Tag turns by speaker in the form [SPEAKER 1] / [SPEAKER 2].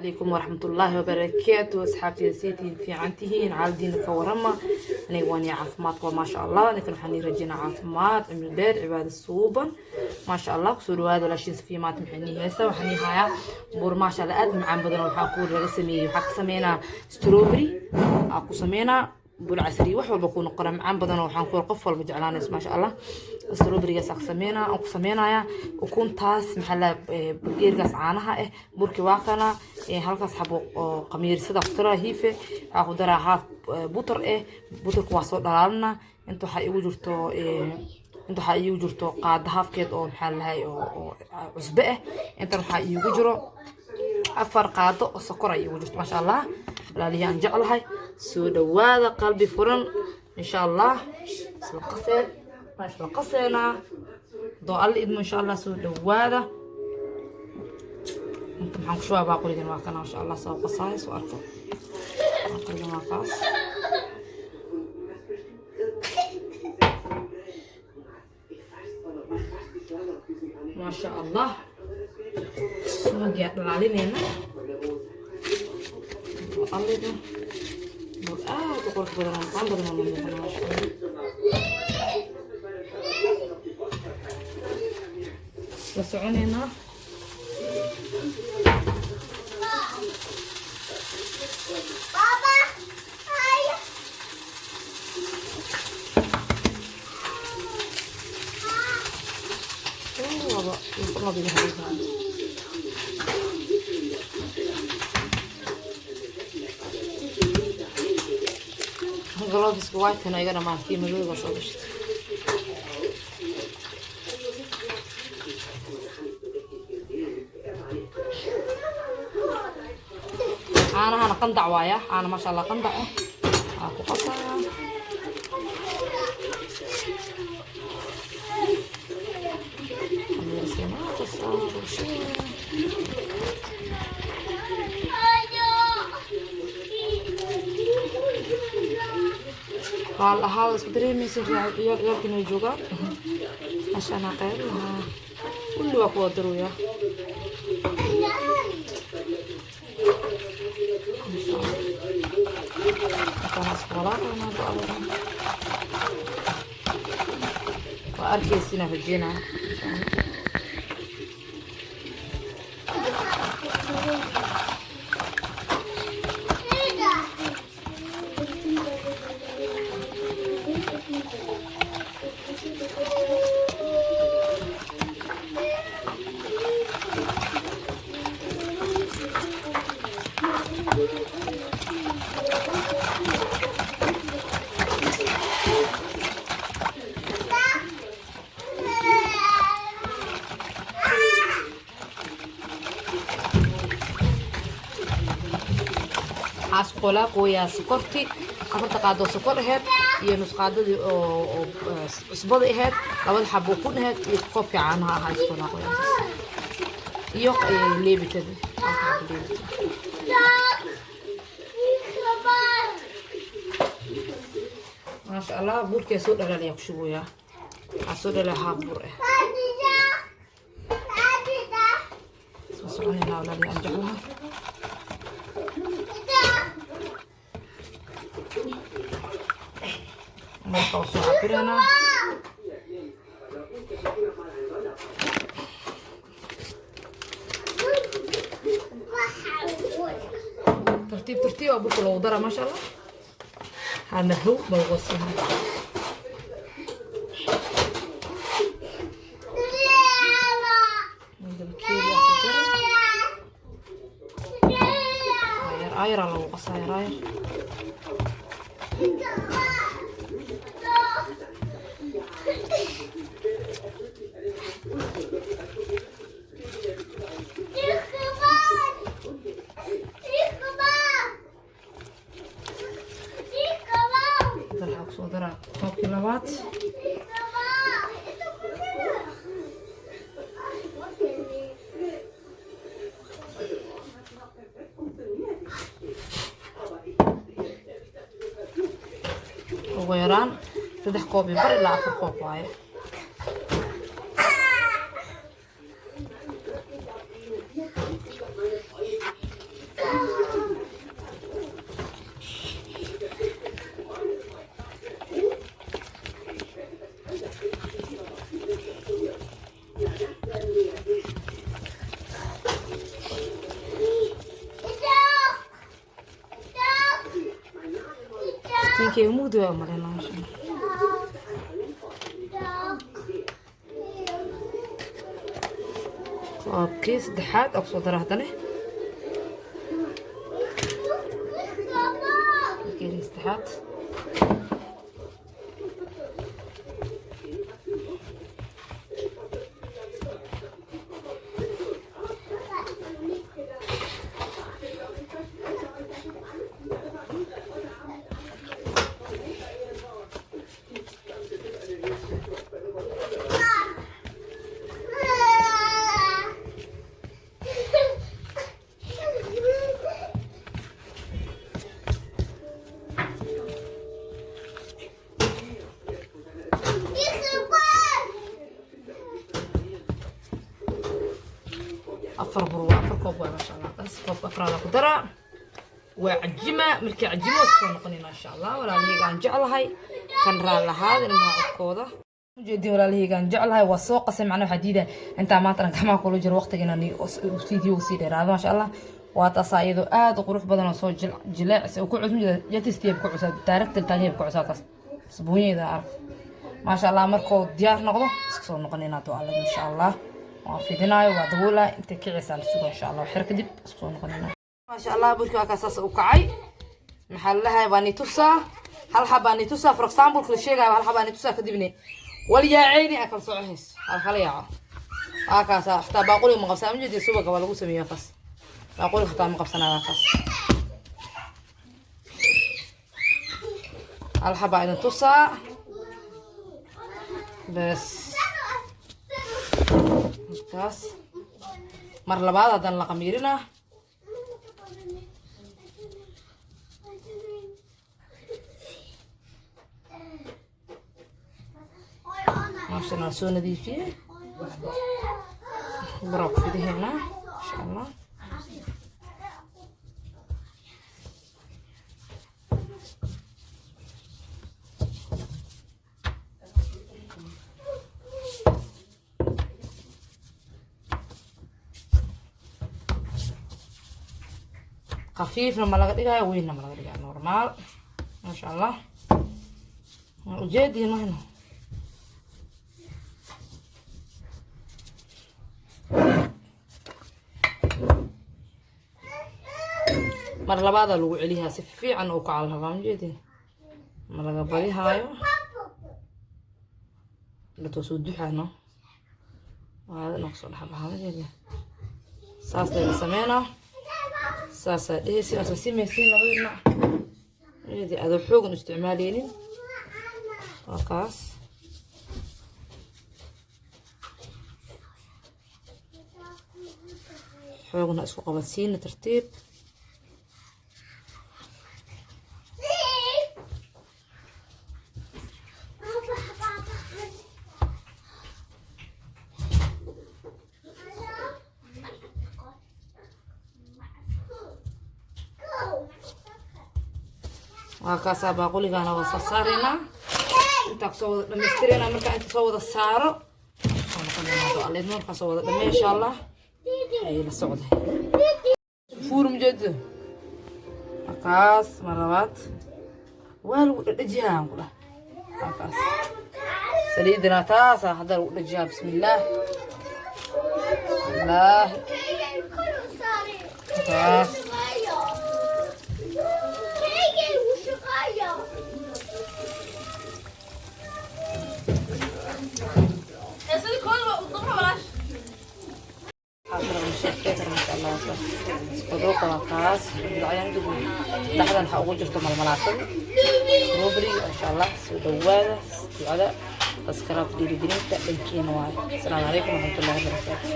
[SPEAKER 1] Calaykum waraxmatullaahi wabarakaatu. Asxaabteyda, saytiin? Fiican tihiin? Caaladiina ka warama. Aniga waan iyo caafimaadka waa maasha Allah. Ninkan waxaan ii rajeynaa caafimaad, cimri dheer, cibaado suuban, maasha Allah. Kusoo dhawaada walaashiin Safiya. Maanta maxay nii heystaa? Waxaan ii hayaa buur, maasha Allah, aad macaan badan oo waxaa ku laga sameeyey, waxaa ka sameynaa strawberry aa ku sameynaa bur casri, wax walba ku noqona macaan badan oo waxaan ku qof walba jeclaanayso, maasha Allah. Strawberrygaas aan sameynaa, aan ku sameynayaa ukuntaas, maxaa la bakeerigaas caanaha ah. Burki waa kana, halkaas xabo oo khamiirsada ku daraa, hiife waxaa ku daraa half butter eh. Butterka waa soo dhalaalina. Inta waxaa iigu jirto qaada halfkeed oo, maxaa lahay, oo cusbe ah. Intan waxaa iigu jiro 4 qaado oo sokor ay iigu jirto, maasha Allah. Walaalihi aan jeclahay, soo dhawaada, qalbi furan, insha Allah. Isla qaseen, waa isla qaseenaa doo Alla idmo, insha Allah. Soo dhawaada. Inta maxaan ku shubaa? Baaquligan waa kana, masha Allah. Soo qasaay, soo arko, baaquligan waa kaas. Maasha Allah, suugaa dhalaalinayna oo Alla idmo. Bur aad u qurux badan oo macaan badan oo muuqana, maasha Allah. La soconaynaa.
[SPEAKER 2] Baba, hi.
[SPEAKER 1] Laba laba iga habaysaa. Gloveska white-kana iga dhamaatay, madowga soo gashtay. Caanahana qandac waaya, caana, maasha Allah, qandac ah waa ku qasayaa. Raal ahaada, isku dareemaysa ciyaal, ciyaalkiina way joogaan. Meeshaanaa qayb lahaa, kulli waa kuwa daruya, insha Allah. Intaan isku walaaqaynaa go-adan, waa arkaysiina, rajeynaa, insha Allah. Waxaa isku walaaqooyaa sokorti, afarta qaadoo sokor aheyd iyo nus qaadadii oo cusbada aheyd, labada xabo kun aheyd iyo koobkii caanaha ahaa isku walaaqooyaa iyo leebitada, halka xabo leebita, maasha Allah. Burkii soo dhalaalaya ku shubayaa. Waxaa soo dhalaya haaf bur ah. Soo soconaynaa, walaalihi aan jeclahay. Marka waa soo cabiraynaa. Tartiib tartiib aa burka loogu daraa, maasha Allah. Hamahow balqosiha. Bakeeri aa ku jira. Ayar ayar aa lagu qasaa, ayar ayar. Hadda waxaa kusoo daraa koobkii labaad. Ugu yaraan 3 koob iyo bar ilaa 4 koob waaye. Iftiinkeyga mugdi waa umaleynaa, masha Allah. Koobkii saddexaad oo kusoo dara haddana, bakeerigii saddexaad. Afar bur waa 4 koob waay, maasha Allah. Bas koob afraada ku dara, waa cajima. Markii cajimo waa soo noqonayna, insha Allah. Walaalahayga aan jeclahay, kan raan lahaad ilmaha codkooda ujeedin. Walaalahayga aan jeclahay, waa soo qasay. Macnaha waxaa diidaa intaa maanta gacmaha kula jiro waqtiga inaan video sii dheeraado, maasha Allah. Waa taasaa iyadoo aad u qurux badan oo soo jileecsa oo ku cusub jatistiya ku cusaa daaragtal taagiyab ku cusaa taas sabuunyeeda arag, maasha Allah. Markuu diyaar noqdo iska soo noqonaynaa doo Alle, insha Allah. Waan fidinaayo, waa daboolaa, intay kicaysaa la sugaa, insha Allah. Xir kadib isku soo noqonaynaa, maasha Allah. Burki waa kaas, saas u kacay. Maxaa la dhahay? Waa ni tusaa hal xabaa, ni tusaa for example kala sheegaayo. Hal xabaa ni tusaa, kadibne wal yaaceyni aa kala socohays, hal kala yaaco. Waa kaasa, xataa baaquliga ma qabsanaa. Ma jeedi? Subaga waa lagu sameeyaa kaas, baaquliga xataa ma qabsanaa. Waa kaas, hal xabaa idin tusaa bes. Taas mar labaad haddana la qamiirinaa. Maashan waa soo nadiifiyey, baraa ku fidihaynaa, insha Allah. Khafiifna ma laga dhigayo, weynna ma laga dhigayo, normaal, maasha Allah. Waa ujeediin mahno. Mar labaadaa lagu celiyaa, si fiican uu kacal rabaa. Majeedin, ma laga badihaayo, latoo soo duxaano waadana kusoo dhexbaxa. Majeedin, saas layla sameynaa, saasaa dhehaysi, aasa simaysiin labada dhinac. Majeedi, adoo xoogan isticmaaleynin. Waa kaas. Xoogna isku qabadsiina, tartiib. Waa kaasaa, baaquligana waa soo saaraynaa, intaa kusoo wada dhamaystiraynaa. Markaa inta soo wada saaro soo noqonaynaa aleedmo. Markaa soo wada dhamay, insha Allah, ayay la socday fuur. Mujeedo, markaas mar labaad waa lagu dhadhajiyaa aan ku dhah. Waa kaas, saliidina taasa hadda lagu dhajiyaa. Bismillaah, bismillaah, taas. Iskuduuqa waa kaas. Dhexdan waxaa ugu jirto malmalaatada strawberry, insha Allah. Soo dhawaada, ducada, subscribe, dhiirigelinta dhankiina waaye. Asalaamu calaykum waraxmatullahi wabarakaatu.